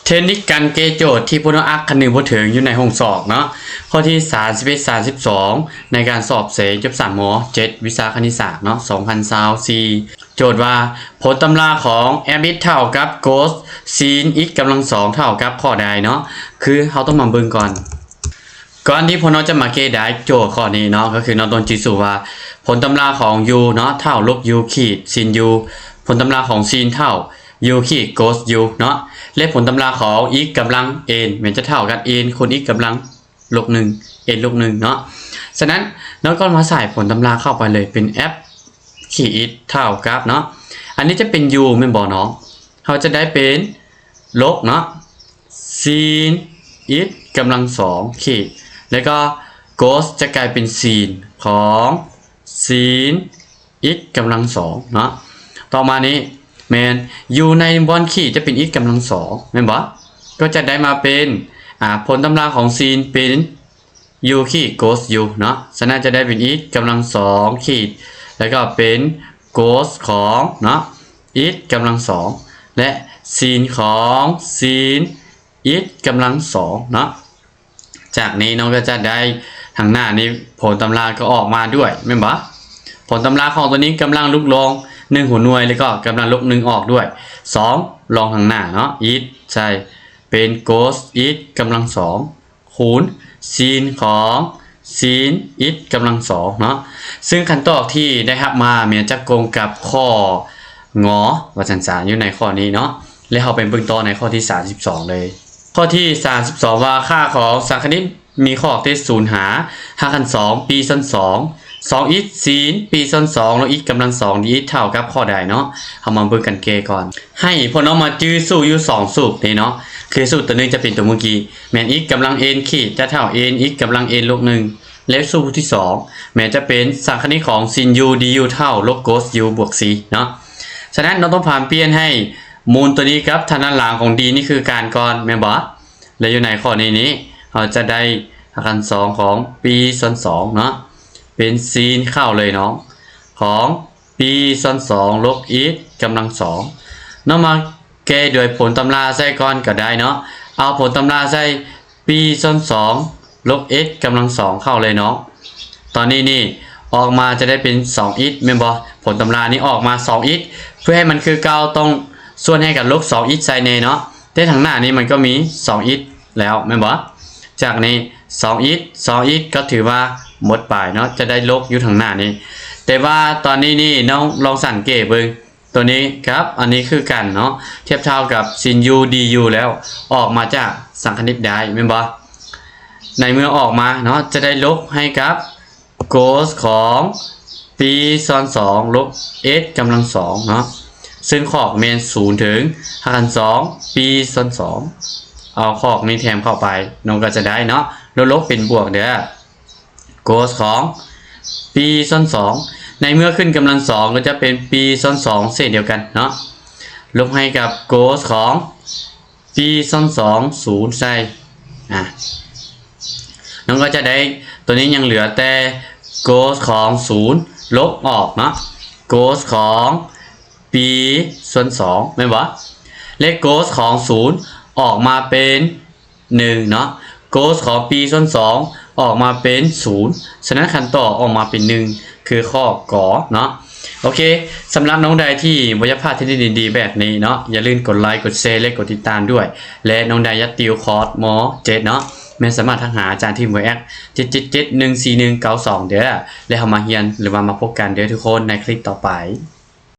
ເທັກນິກການແກ້ໂຈດທີ່ພວກເຮົາອັກຄະນຶງບໍ່ເຖິງຢູ່ໃນຫ້ອງສອບເນາະ. ຂໍ້ທີສາມສິບເອັດ ສາມສິບສອງ ໃນການສອບເສັງຈົບສາມ ມ. ເຈັດ ວິຊາຄະນິດສາດເນາະ ສອງພັນຊາວສີ່ ໂຈດວ່າ ຜົນຕຳລາຂອງ f(x) ເທົ່າກັບ cos sin x ກຳລັງສອງເທົ່າກັບຂໍ້ໃດເນາະ? ຄືເຮົາຕ້ອງມາເບິ່ງກ່ອນ ກ່ອນທີ່ພວກເຮົາຈະມາແກ້ໄຂໂຈດຂໍ້ນີ້ເນາະ ກໍຄືເຮົາຕ້ອງຈື່ສູດວ່າ ຜົນຕຳລາຂອງ u ເນາະ ເທົ່າລົບ u ຂີດ sin u, ຜົນຕຳລາຂອງ sin ເທົ່າ u ຂີດ cos u ເນາະ ແລະ ຜົນຕຳລາຂອງ x ກຳລັງ n ແມ່ນຈະເທົ່າກັບ n ຄູນ x ກຳລັງລົບໜຶ່ງ n ລົບໜຶ່ງເນາະ. ສະນັ້ນ ເຮົາກໍມາໃສ່ຜົນຕຳລາເຂົ້າໄປເລີຍ ເປັນ f ຂີດ x ເທົ່າກັບເນາະ ອັນນີ້ຈະເປັນ u ແມ່ນບໍ່ເນາະ? ເຮົາຈະໄດ້ເປັນລົບເນາະ sin x ກຳລັງສອງ ຂີດ ແລ້ວກໍ cos ຈະກາຍເປັນ sin ຂອງ sin x ກຳລັງສອງເນາະ. ຕໍ່ມານີ້ແມ່ນ u ໃນບ່ອນຂີດຈະເປັນ x ກຳລັງສອງແມ່ນບໍ່? ກໍຈະໄດ້ມາເປັນ ອາ ຜົນຕຳລາຂອງ sin ເປັນ u ຂີດ cos u ເນາະ. ສະນັ້ນຈະໄດ້ເປັນ x ກຳລັງສອງຂີດ ແລ້ວກໍເປັນ cos ຂອງເນາະ x ກຳລັງສອງ ແລະ sin ຂອງ sin x ກຳລັງສອງເນາະ. ຈາກນີ້ເຮົາກໍຈະໄດ້ທາງໜ້ານີ້ ຜົນຕຳລາກໍອອກມາດ້ວຍແມ່ນບໍ່? ຜົນຕຳລາຂອງຕົວນີ້ກຳລັງລົບລົງໜຶ່ງຫົວໜ່ວຍ ແລ້ວກໍກຳລັງລົບໜຶ່ງອອກດ້ວຍ ສອງ ລອງທາງໜ້າເນາະ x ໃສ່ເປັນ cos x ກຳລັງສອງ ຄູນ sin ຂອງ sin x ກຳລັງສອງເນາະ. ຊຶ່ງຄຳຕອບທີ່ໄດ້ຮັບມາແມ່ນຈະກົງກັບຂໍ້ ງ ວ່າຊັ້ນຊະ ຢູ່ໃນຂໍ້ນີ້ເນາະ. ແລ້ວເຮົາໄປເບິ່ງຕໍ່ໃນຂໍ້ທີສາມສິບສອງເລີຍ. ຂໍ້ທີສາມສິບສອງ ວ່າຄ່າຂອງສັງຄະນິດມີຂອບເທັດສູນຫາຮາກຂັ້ນສອງ p ສ່ວນສອງ ສອງ x sin p ສ່ວນສອງ ລົບ x ກຳລັງສອງ dx ເທົ່າກັບຂໍ້ໃດເນາະ? ເຮົາມາເບິ່ງກັນແກ້ກ່ອນ. ໃຫ້ພວກເຮົາມາຈື່ສູດຢູ່ສອງສູດນີ້ເນາະ ຄືສູດຕົວໜຶ່ງຈະເປັນຕົວເມື່ອກີ້ ແມ່ນ x ກຳລັງ n ຂີດ ຈະເທົ່າ n x ກຳລັງ n ລົບໜຶ່ງ ແລະ ສູດທີ່ສອງ ແມ່ນຈະເປັນສັງຄະນິດຂອງ sin u du ເທົ່າລົບ cos u ບວກ c ເນາະ. ສະນັ້ນ ເຮົາຕ້ອງຜ່ານປ່ຽນໃຫ້ມູນຕົວນີ້ກັບທາງດ້ານຫຼັງຂອງ d ນີ້ຄືກັນກ່ອນແມ່ນບໍ່? ແລະ ຢູ່ໃນຂໍ້ນີ້ນີ້ ເຮົາຈະໄດ້ຮາກຂັ້ນສອງຂອງ p ສ່ວນສອງເນາະ ເປັນ sin ເຂົ້າເລີຍເນາະ ຂອງ p ສ່ວນສອງ ລົບ x ກຳລັງສອງເນາະ. ມາແກ້ໂດຍຜົນຕຳລາໃສ່ກ່ອນກໍໄດ້ເນາະ. ເອົາຜົນຕຳລາໃສ່ p ສ່ວນສອງ ລົບ x ກຳລັງສອງເຂົ້າເລີຍເນາະ. ຕອນນີ້ນີ້ອອກມາຈະໄດ້ເປັນ ສອງ x ແມ່ນບໍ່? ຜົນຕຳລານີ້ອອກມາ ສອງ x ເພື່ອໃຫ້ມັນຄືເກົ່າ ຕ້ອງສ່ວນໃຫ້ກັບລົບ ສອງ x ໃສ່ແນ່ເນາະ. ແຕ່ທາງໜ້ານີ້ມັນກໍມີ ສອງ x ແລ້ວແມ່ນບໍ່? ຈາກນີ້ ສອງ x ສອງ x ກໍຖືວ່າໝົດໄປເນາະ ຈະໄດ້ລົບຢູ່ທາງໜ້ານີ້. ແຕ່ວ່າຕອນນີ້ນີ້ ນ້ອງລອງສັງເກດເບິ່ງ ຕົວນີ້ກັບອັນນີ້ຄືກັນເນາະ ທຽບເທົ່າກັບ sin u du ແລ້ວ ອອກມາຈາກສັງຄະນິດໄດ້ແມ່ນບໍ່? ໃນເມື່ອອອກມາເນາະ ຈະໄດ້ລົບໃຫ້ກັບ cos ຂອງ p ສ່ວນສອງ ລົບ x ກຳລັງສອງເນາະ ຊຶ່ງຂອບແມ່ນສູນເຖິງຮາກຂັ້ນສອງ p ສ່ວນສອງ ເອົາຂອບນີ້ແຖມເຂົ້າໄປ ນ້ອງກໍຈະໄດ້ເນາະ ລົບໆເປັນບວກເດີ້ cos ຂອງ p ສ່ວນສອງ ໃນເມື່ອຂຶ້ນກຳລັງສອງ ກໍຈະເປັນ p ສ່ວນສອງເຊັ່ນດຽວກັນເນາະ ລົບໃຫ້ກັບ cos ຂອງ p ສ່ວນສອງ ສູນໃສ່ ອາ ນ້ອງກໍຈະໄດ້ ຕົວນີ້ຍັງເຫຼືອແຕ່ cos ຂອງສູນລົບອອກເນາະ cos ຂອງ p ສ່ວນສອງແມ່ນບໍ່? ແລະ cos ຂອງສູນອອກມາເປັນ ໜຶ່ງເນາະ cos ຂອງ p ສ່ວນສອງອອກມາເປັນສູນ ສະນັ້ນຄຳຕອບອອກມາເປັນໜຶ່ງ ຄືຂໍ້ ກ ເນາະ. ໂອເຄ ສຳລັບນ້ອງໃດທີ່ບໍ່ຢາກພາດເທັກນິກດີໆແບບນີ້ເນາະ ຢ່າລືມກົດໄລ ກົດແຊ ແລະ ກົດຕິດຕາມດ້ວຍ ແລະ ນ້ອງໃດຢາກຕິວຄອດ ມ. ເຈັດເນາະ ແມ່ນສາມາດທັກຫາອາຈານທີ່ເບີແອັດ ເຈັດເຈັດເຈັດ ໜຶ່ງສີ່ໜຶ່ງເກົ້າສອງ ເດີ້ ແລະ ເຮົາມາຮຽນ ຫຼືວ່າມາພົບກັນເດີ້ທຸກຄົນໃນຄລິບຕໍ່ໄປ.